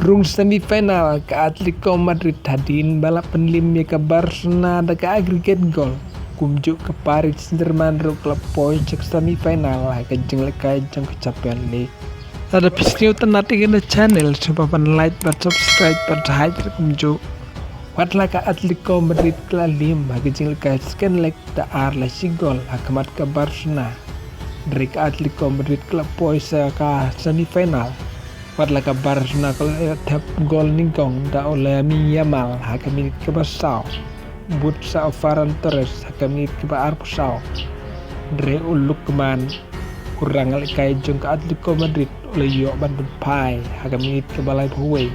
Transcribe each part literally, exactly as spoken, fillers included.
Rung semi final ka Atletico Madrid hadien ba la pynlim ïa ka Barcelona da ka aggregate goal. Kumjuh ka Paris Saint-Germain ruh ka la poi sha ka semi final ha ka jinglehkai jong ka Champions League. Lada phi sngewtynnat ïa kane ka channel, sngewbha ban like bad subscribe bad hap kumjuh. Wat la ka Atletico Madrid ka la lim ha ka jinglehkai second leg da ar la shi goal ha khmat ka Barcelona. Hynrei ka Atletico Madrid ka la poi sha ka semi final. Wat la ka Barcelona ka la thep goal nyngkong da u Lamine Yamal ha ka minit kaba saw, bud sa u Ferran Torres ha ka minit kaba arphew saw. Hynrei u Lookman, u rangïalehkai jong ka Atletico Madrid, u la ïoh ban pynphai ha ka minit kaba laiphew wei.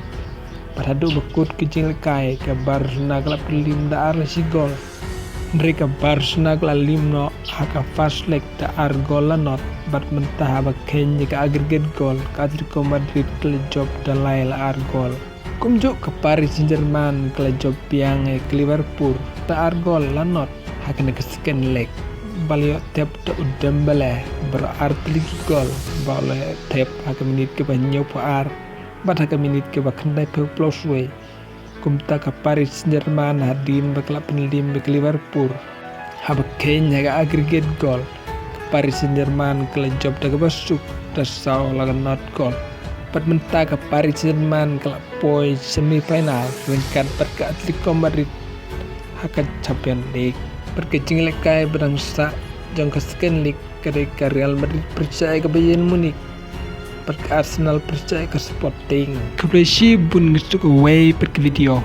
Bad haduh ba kut ka jinglehkai ka Barcelona ka la pynlim da ar la shi goal. Hynrei ka Barcelona ka la lim noh ha ka first leg da ar goal la not, bad mynta haba kheiñ ïa ka aggregate goal ka Atletico Madrid ka la jop da lai la ar goal. Kumjuh ka Paris Saint-Germain ka la jop biang ïa ka Liverpool da ar goal la not ha kane ka second leg. Ba la ïoh thep da u Dembele baroh ar tylli ki goal ba u la thep ha ka minit kaba hynñiewphew ar bad ha ka minit kaba khyndaiphew plus wei. Kumta ka Paris Saint-Germain hadien ba ka la pynlim ïa ka Liverpool, haba kheiñ ha ka aggregate goal ka Paris Saint-Germain ka la jop da kaba suk da saw la ka not goal. Bad mynta ka Paris Saint-Germain ka la poi semi final ryngkat bad ka Atletico Madrid ha ka Champions League. Bad ka jinglehkai ba dang sah jong ka second leg ka dei ka Real Madrid pyrshah ïa ka Bayern Munich bad ka Arsenal pyrshah ïa ka Sporting. Khublei shibun, ngin sa ïakynduh bad ka video.